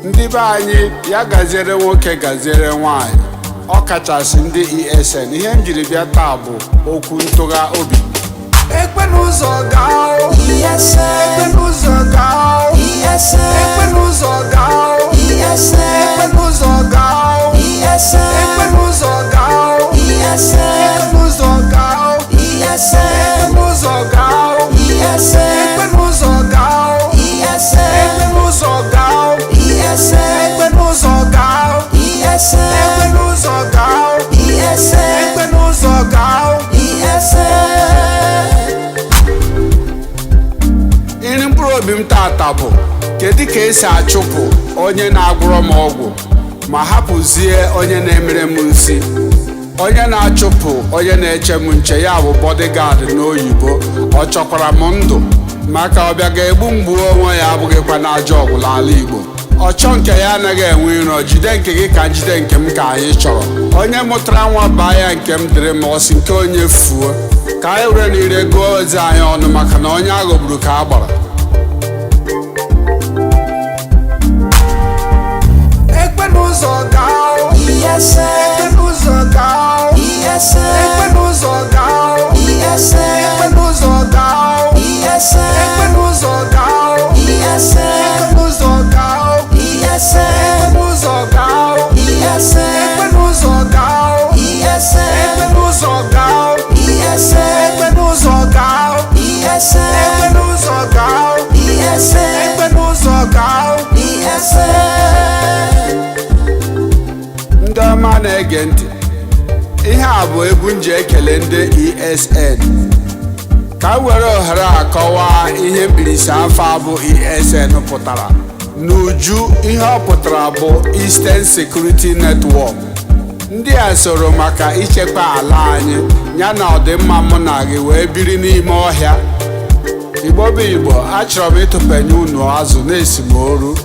Ndị be anyị, ya gaziere nwoke, gaziere nwaanyị, ọ kachasị ndị ESN. Ihe m jiri bịa taa bụ okwu ntụgha obi. Ekpe n'ụzọ gaa o. ESN. Ekpe n'ụzọ gaa o. ESN. Ekpe n'ụzọ gaa o. ESN. Ekpe n'ụzọ gaa o. ESN. Ekpe n'ụzọ gaa o. ESN. Ekpe n'ụzọ gaa o. ESN. Ekpe n'ụzọ gaa o. ESN. Ekpe n'ụzọ gaa o. ESN. Ekpe n'ụzọ gaa o. ESN. Ekpe n'ụzọ gaa o. ESN. Ekpe n'ụzọ gaa o. ESN. Ekpe n'ụzọ gaa o. ESN. Nri mkpụrụ obi m tata bụ kedu ka esi achụpụ onye na-agwụrọ m ọgwụ ma hapụzie onye na-emere m nsi, onye na-achụpụ onye na-eche m nche, ya bụ bodyguard n'oyibo. Ọ chọkwara m ndụ maka ọbịa ga-egbu mgbu onwe ya, abụghịkwa n'ajọ ọgwụ n'ala Igbo. Ọchọ nke ya anaghị enwe iro. Jide nke gị ka njide nke m ka anyị chọrọ. Onye mụtara nwa baa ya, nke m dịrị m ọsị nke onye fuo, ka anyị were n'ire gụọ ozi anyị ọnụ, maka na onye aghọgburu ka a gbara. Ekpe n'ụzọ gaa o. ESN. Ekpe n'ụzọ gaa o. ESN. Ekpe n'ụzọ gaa o. ESN. Ekpe n'ụzọ gaa o. ESN. Ekpe n'ụzọ gaa o. ESN. Ekpe n'ụzọ gaa o. ESN. Ekpe n'ụzọ gaa o. ESN. Ekpe n'ụzọ gaa o. ESN. Ekpe n'ụzọ gaa o. ESN. Ekpe n'ụzọ gaa o. ESN. Ekpe n'ụzọ gaa o. ESN. Ekpe n'ụzọ gaa o. ESN. Ndị ọma na-ege ntị, ihe a bụ egwu m ji ekele ndị ESN. Ka m were ohere a kọwaa ihe mkpirisi afọ a bụ ESN pụtara n'uju. Ihe ọ pụtara bụ Eastern Security Network. Ndị a soro maka ichekwa ala anyị, ya na ọdịmma mụ na gị wee biri n'ime ọhịa. Igbo bụ Igbo, achọrọ m ịtụpenye unu azụ na-esimoru.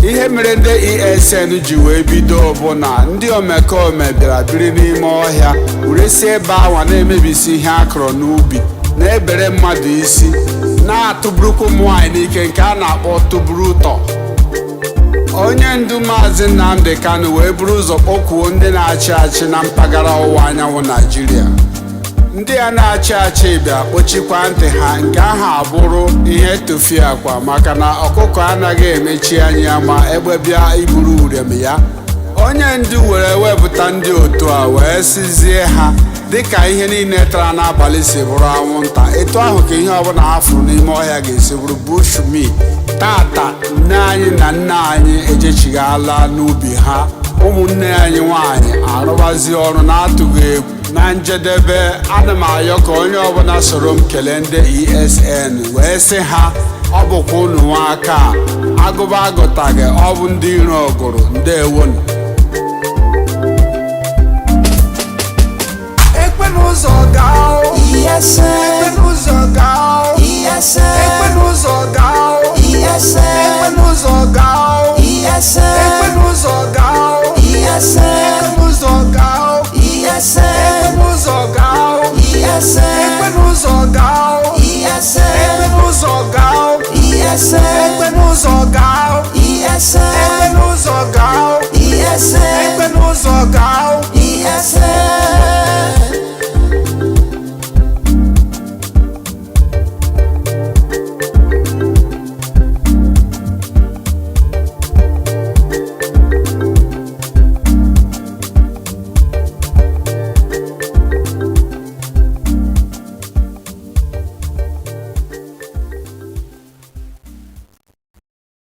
Ihe mere ndị ESN ji wee bido bụ na ndị omekome bịara biri n'ime ọhịa, were si ebe awa na-emebisi ihe a kọrọ n'ubi, na-ebere mmadụ isi, na-atụburukwa ụmụ nwaanyị n'ike, nke a na-akpọ tụburu ụtọ. Onye ndu Maazị Nnamdi Kanu wee buru ụzọ kpọkwuo ndị na-achị achị na mpaghara ọwụwa anyanwụ Naijiria. Ndị a na-achị achị bịa kpochikwa ntị ha, nke ahụ abụrụ ihe tụfie akwa, maka na ọkụkọ anaghị emechi anya ma egbe bịa iburu urem ya. Onye ndu were wepụta ndị otu a wee sizie ha, dịka ihe niile tara n'abalị si bụrụ anwụnta, etu ahụ ka ihe ọbụla ha fụrụ n'ime ọhịa ga-esi bụrụ bushmeat. Tata, nne anyị na nna anyị ejechighala n'ubi ha, ụmụnne anyị nwanyị arụbazi ọrụ na-atụghị egwu. Na njedebe, ana m ayọ ka onye ọbụla soro m kelee ndị ESN wee sị ha, ọ bụkwa unu nwa aka a agụba agụtaghị, ọ bụ ndị iro gụrụ. Ndewonu. Ekpe n'ụzọ gaa o. ESN. Ekpe n'ụzọ gaa o. ESN. Ekpe n'ụzọ gaa o. ESN. Ekpe n'ụzọ gaa o. ESN. Ekpe n'ụzọ gaa o. ESN. Ekpe n'ụzọ gaa o. ESN. Ekpe n'ụzọ gaa o. ESN. Ekpe n'ụzọ gaa o. ESN. Ekpe n'ụzọ gaa o. ESN. Ekpe n'ụzọ gaa o.